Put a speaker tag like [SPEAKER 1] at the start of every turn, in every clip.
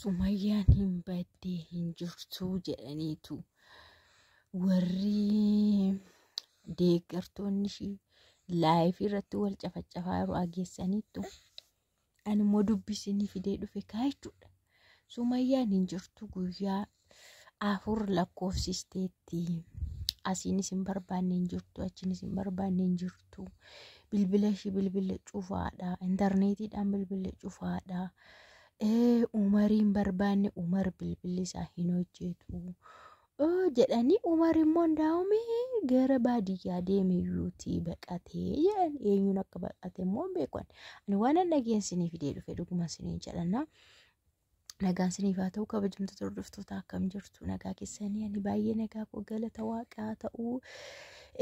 [SPEAKER 1] Sumayyaan hin baddee hin jirtu jedhaniitu warri deeggartoonni ishii live irratti wal cafacafaa yeroo ageessaniittu ani immoo dubbisinii fidee dhufe kaa jechuudha. Sumayyaan hin jirtu guyyaa 4 lakkoofsisteetti. Asiinis hin barbaanne hin jirtu, achiinis hin barbaanne hin jirtu. Bilbila ishii bilbila cufaadha. Intarneetiidhaan bilbila cufaadha. Umarii hin barbaanne, Umar bilbilli isaa hin hojjetu. Jedhanii Umar immoo ndaa'ume gara baadiyyaa deeme iyyuutii baqatee jedhan. Eenyuun akka baqate immoo hin beeku. Ani waan an dhageen isinii fidee dhufe dhuguma isiniin jedhanna. Nagaan isiniif haa ta'u kabajamtoota hordoftoota, akkam jirtu? Nagaa keessanii? Ani baay'ee nagaa koo, galata waaqaa ta'u.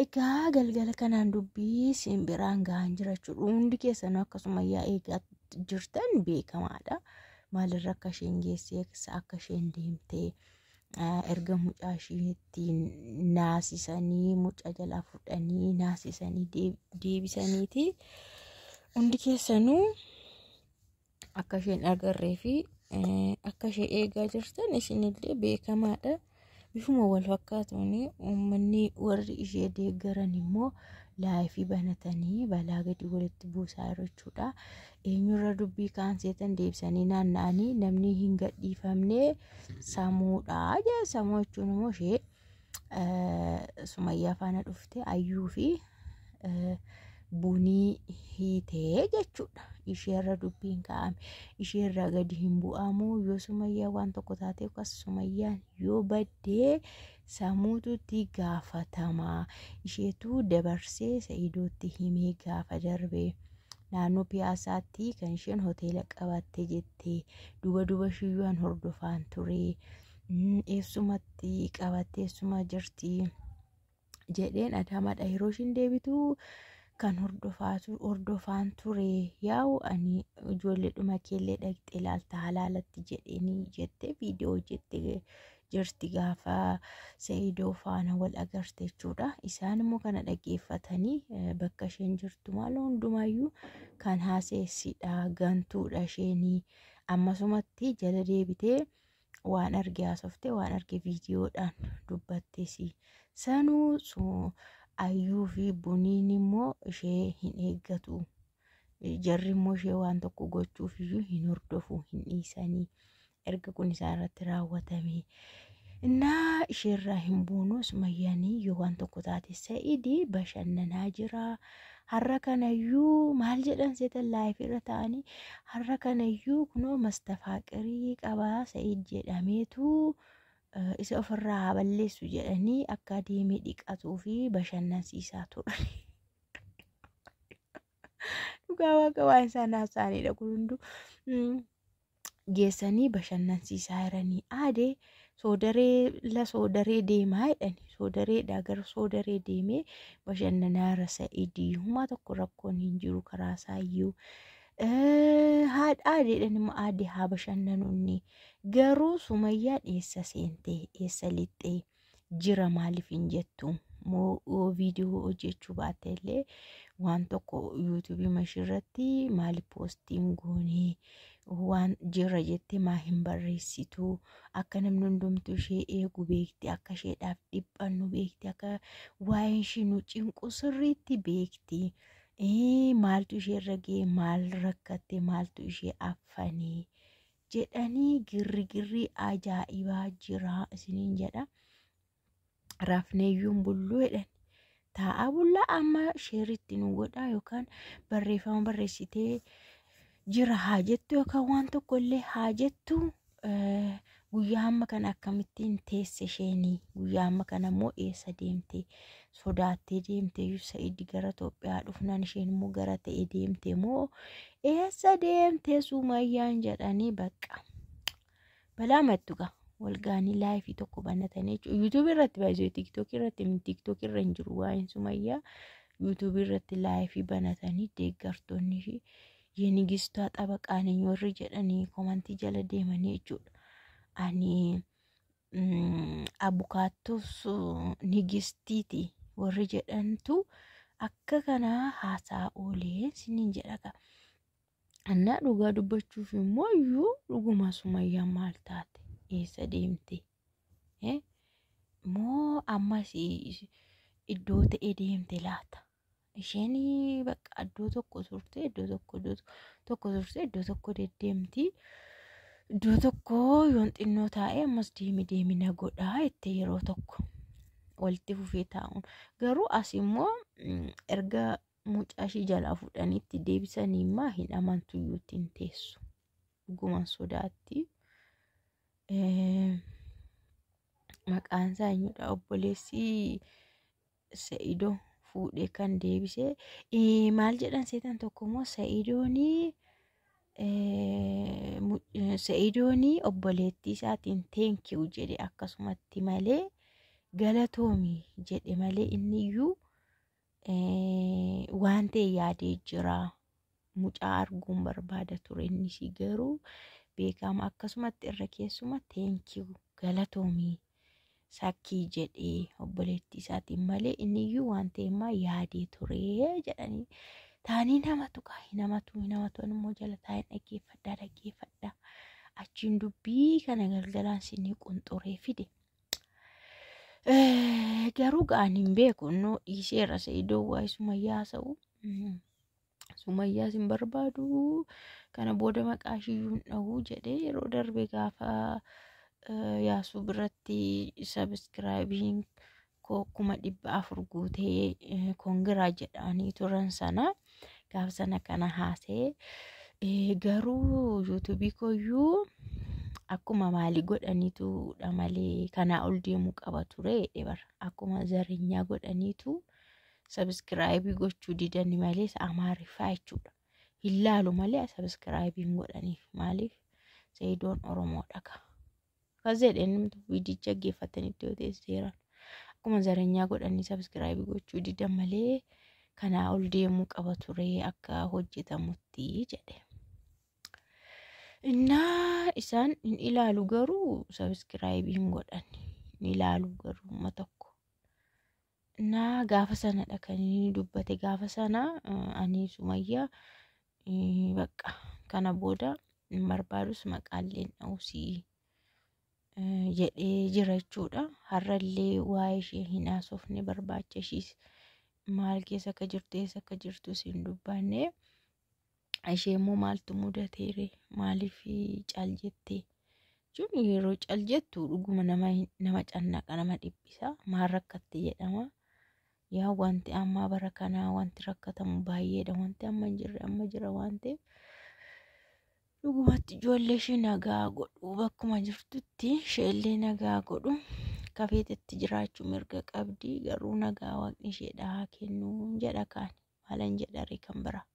[SPEAKER 1] Egaa galgala kanaan dubbii isin biraan gahaan jira jechuudha. Hundi keessanuu akkasuma yaa eegaa jirtan beekamaadha. Maalirra akka isheen geessee, akka isheen deemtee, erga mucaa isheetti naasisanii, mucaa jalaa fudhanii naasisanii deebisaniiti. Hundi keessanuu akka isheen agarree fi akka ishee eegaa jirtan isinillee beekamaadha. Bifuma wal fakkaatuun uummanni warri ishee deeggaran immoo live banatanii balaa gadi walitti buusaa jiru jechuudha. Eenyurra dubbii kaan seetan deebisanii naanna'anii namni hin gadhiifamne samuudha jedha. Samuu jechuun immoo ishee Sumayyaa faana dhufte Ayyuu fi Bunii hiitee jechuudha. Isheerra dubbiin kaa'ame. Isheerraa gadi hin bu'amu. Yoo Sumayyaa waan tokko taate yookaas Sumayyaan yoo baddee samuututti gaafatama. Isheetu dabarsee Sa'idootti himee gaafa darbe. Naannoo Piyaasaatti kan isheen hoteela qabatte jettee duuba duuba shiyyuun hordofaan ture. Eessumatti qabattee eessuma jirti jedheen Adaamaadha yeroo isheen deebitu kan hordofaan ture. Yaa'u ani ijoolleedhuma keellee dhaqxee ilaalta halaalatti jedheenii jettee viidiyoo hojjette jirti gaafa Sa'idoo faana wal agarte jechuudha. Isaan immoo kana dhaggeeffatanii bakka isheen jirtu maal hundumaayyuu kan haaseessidha, gantuudha isheenii. Ammasumatti jala deebitee waan arge haasoftee, waan arge viidiyoodhaan dubbatteesi. Sanuu Ayyuu fi Buniin immoo ishee hin eeggatu. Jarri immoo ishee waan tokko gochuuf iyyuu hin hordofu, hin dhiisanii. Erga kun isaan irratti raawwatame. Innaa isheerraa hin buunu Sumayyaanii yoo waan tokko taate. Sa'idii bashannanaa jira. Har'a kanayyuu maal jedhan seetan live irra ta'anii, har'a kanayyuu kunoo mastafaaqirii qabaa Sa'id jedhameetu isa ofirraa haa balleessu jedhanii akka deemee dhiqatuu fi bashannansiisaa turan. Dhugaa waaqa waan isaan haasa'anidha kun hunduu. Geessanii bashannansiisaa jiranii aadee soodaree la soodaree deemaa jedhani, soodareedha gara soodaree deemee bashannanaa jira Sa'idii. Humaa tokko rakkoon hin jiru karaa isaayyuu. Haadha aadeedhaan immoo aadee haa bashannanuunni, garuu Sumayyaan eessa seentee, eessa lixxee jira maaliif hin jettu? Moo viidiyoo hojjechuu baatte illee waan tokko yuutuubii mashiirratti maaliif poostiin goonee, waan jira jettee maa hin barreessitu? Akka namni hundumtuu ishee eegu beekti, akka isheedhaaf dhiphannu beekti, akka waa'een ishee nu cinqu sirriitti beekti. Maaltu isheerra ga'e, maal rakkatte, maaltu ishee affanii jedhanii girri ajaa'ibaa jira isiniin jedha. Rafneeyyuun bulluu jedhan. Taa'aa bullaa amma sheeritti nu godhaa yookaan barreeffama barreessitee jira haa jettu yookaan waan tokko illee haa jettu, guyyaa amma kana akkamittiin teesse isheenii? Guyyaa amma kana immoo eessa deemte? Sodaattee deemte Sa'id gara Itoophiyaa dhufnaan isheen immoo gara ta'e deemte moo eessa deemte Sumayyaan jedhanii bakka balaa mattuqa walgaanii live tokko banatanii jechuudha. Yuutuubii irratti baay'isuu, TikTokii irratti, TikTokii irra hin jiru waa'een Sumayyaa. Yuutuubii irratti live banatanii deeggartoonni fi የንግስቷ ጠበቃ ነኝ warri jedhanii komantii jala deemanii jechuudha. Ani abukaattos nigistiiti warri jedhantu akka kanaa haasaa oolee siniin jedha. Annaa dhugaa dubbachuuf immoo iyyuu dhuguma Sumayyaan maal taate? Eessa deemte? Moo ammas iddoo ta'e deemte laata? Isheen bakka iddoo tokko turte, iddoo tokko iddoo tokko turte, iddoo tokko deddeemti. Iddoo tokko yoon xinnoo taa'e ammas deemi deemi na godhaa jette yeroo tokko walitti fufee taa'uun. Garuu as immoo erga mucaa ishii jalaa fuudhaniitti deebisanii immoo hin amantu iyyuu ittiin teessu. Dhugumaan sodaatti. Maqaan isaa eenyudha? Obboleessi Sa'idoo fuudhee kan deebise. Maal jedhan seetan tokko immoo Sa'idoonii obboleettii isaatiin thank you jedhe akkasumatti malee, galatoomi jedhe malee, inni iyyuu waan ta'e yaadee jira. Mucaa arguun barbaada ture, innis garuu beekama akkasumatti irra keessuma thank you, galatoomii sakkii jedhee obboleettii isaatiin malee, inni iyyuu waan ta'e immoo yaadee ture jedhanii taanii namatu kaa'e, namatu namatu immoo jala taa'ee dhaggeeffadhaa dhaggeeffadhaa, achiin dubbii kana galgalaan sinii qunxuree fide. Garuu ga'an hin beeku, innoo dhiiseera. Sa'idoo waa'ee Sumayyaa haasa'u. Sumayyaas hin barbaadu, kana booda maqaa ishiyyuu hin dhahuu jedhee yeroo darbe gaafa Yaasuu biratti subscribeiin 400,000 guutee congra jedhanii turan sana, gaafa sana kana haasa'ee, garuu YouTubeii koyyuu akkuma maalii godhaniitudha malee kanaa ol deemuu qaba ture jedhe bara, akkuma zarinyaa godhaniitu subscribeii gochuu didani malee, Amaariffaa jechuudha. Hin laalu malee subscribeii hin godhaniif, maaliif Sa'idoon Oromoodha ka. Akkas jedhee namni viidicha geeffatanitti yoo ta'e seeraan akkuma zarinyaa godhanii subscribeii gochuu didan malee kanaa ol deemuu qaba ture akka hojjetamutti jedhe. Innaa isaan hin ilaalu garuu subscribeii hin godhan, hin ilaalu garuu amma tokko. Innaa gaafa sanadha kan inni dubbate, gaafa sana ani Sumayyaa bakka kana booda hin barbaadus, maqaallee dha'uusii jedhee jira jechuudha. Har'allee waa'ee ishee hin haasofne, barbaacha ishiis maal keessa akka jirtu, eessa akka jirtus hin dubbanne. Ishee immoo maaltu mudateere, maaliif cal jettee jechuun, yeroo cal jettu dhuguma nama cannaqa, nama dhiphisa, maal rakkatte jedhama. Yaa wanti ammaa bara kanaa wanti rakkatamu baay'eedha, wanti amma hin jirre amma jira waan ta'eef, dhugumatti ijoollee ishee nagaa godhu, bakkuma jirtutti isheellee nagaa godhu. Akka feetetti jiraachuu mirga qabdi, garuu nagaa waaqni isheedha haa kennu jedha. Kaan maalan jedha ree kan biraa.